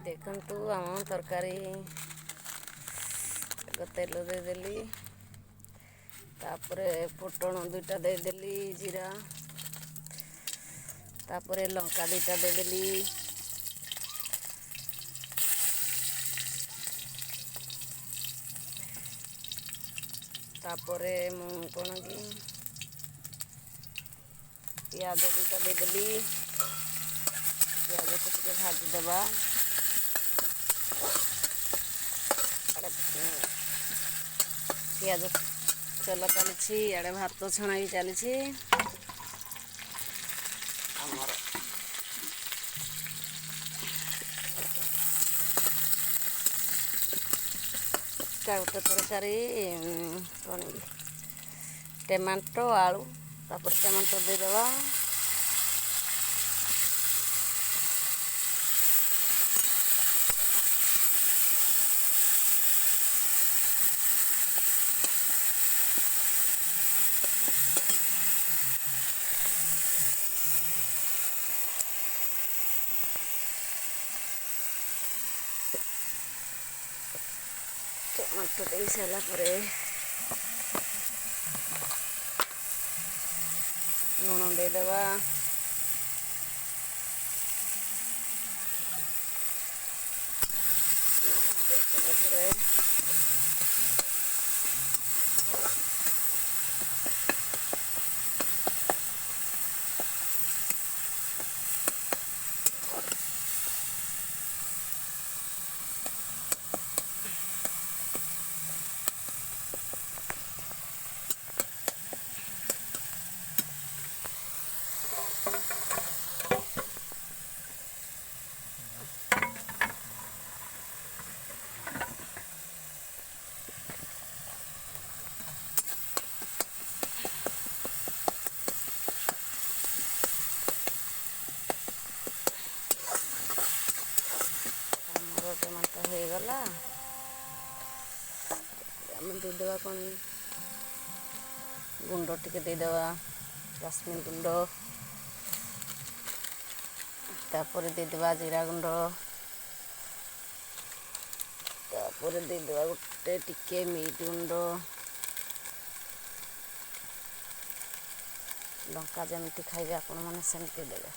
ଦେଖନ୍ତୁ ଆମ ତରକାରୀ। ଆଗ ତେଲ ଦେଇଦେଲି, ତାପରେ ଫୁଟଣ ଦୁଇଟା ଦେଇଦେଲି, ଜିରା, ତାପରେ ଲଙ୍କା ଦୁଇଟା ଦେଇଦେଲି। ତାପରେ ମୁଁ କ'ଣ କି ପିଆଜ ଦୁଇଟା ଦେଇଦେଲି। ପିଆଜକୁ ଟିକେ ଭାଜିଦେବା। ପିଆଜ ଚଲା ଚାଲିଛି, ଇଆଡ଼େ ଭାତ ଛଣା ବି ଚାଲିଛି ଆମର। ଏଟା ଗୋଟେ ତରକାରୀ କ'ଣ କି ଟମାଟୋ ଆଳୁ। ତାପରେ ଟମାଟୋ ଦେଇଦେବା। ଟମାଟୋ ଦେଇ ସାରିଲା ପରେ ଲୁଣ ଦେଇଦେବା। ଲୁଣ ଦେଇଦେଲା ପରେ ଆମର ଟମାଟୋ ହେଇଗଲା। ଆମେ ଦେଇଦେବା କ'ଣ ଗୁଣ୍ଡ ଟିକେ ଦେଇଦେବା, କାଶ୍ମୀର ଗୁଣ୍ଡ। ତାପରେ ଦେଇଦେବା ଜିରା ଗୁଣ୍ଡ। ତାପରେ ଦେଇଦେବା ଗୋଟେ ଟିକେ ମିଟ୍ ଗୁଣ୍ଡ। ଲଙ୍କା ଯେମିତି ଖାଇବେ ଆପଣମାନେ ସେମିତି ଦେବେ।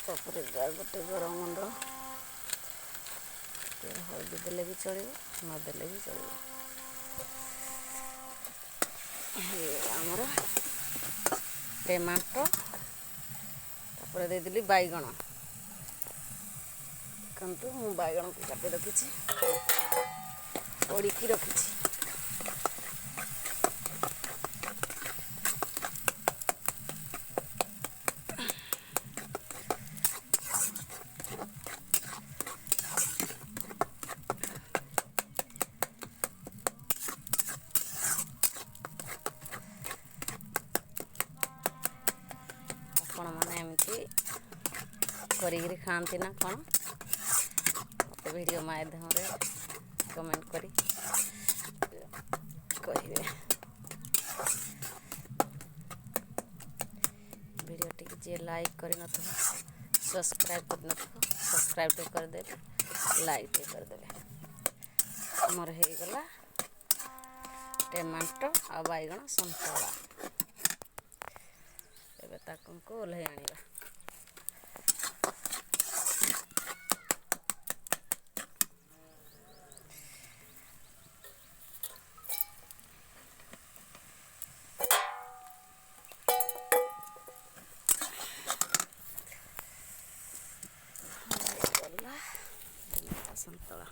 ତାପରେ ଗୋଟେ ଗରମ ଗୁଣ୍ଡ, ଟିକେ ହଳଦୀ ଦେଲେ ବି ଚଳିବ, ନଦେଲେ ବି ଚଳିବ। ହେଇଗଲା ଆମର ଟମାଟୋ। ତାପରେ ଦେଇଦେଲି ବାଇଗଣ। ଦେଖନ୍ତୁ, ମୁଁ ବାଇଗଣକୁ କାଟି ରଖିଛି, ପୋଡ଼ିକି ରଖିଛି। ଆପଣମାନେ ଏମିତି କରିକିରି ଖାଆନ୍ତି ନା କ'ଣ, ମୋତେ ଭିଡ଼ିଓ ମାଧ୍ୟମରେ କମେଣ୍ଟ କରି କହିବେ। ଭିଡ଼ିଓଟିକି ଯିଏ ଲାଇକ୍ କରିନଥିବ, ସବସ୍କ୍ରାଇବ୍ କରିନଥିବ, ସବସ୍କ୍ରାଇବ୍ ଟିକେ କରିଦେବେ, ଲାଇକ୍ ଟିକେ କରିଦେବେ। ଆମର ହେଇଗଲା ଟମାଟୋ ଆଉ ବାଇଗଣ ସନ୍ତୁଳା। ଏବେ ତାକୁ ଓହ୍ଲେଇ ଆଣିବା। ହେଇଗଲା ଟମାଟୋ ସନ୍ତୁଳା।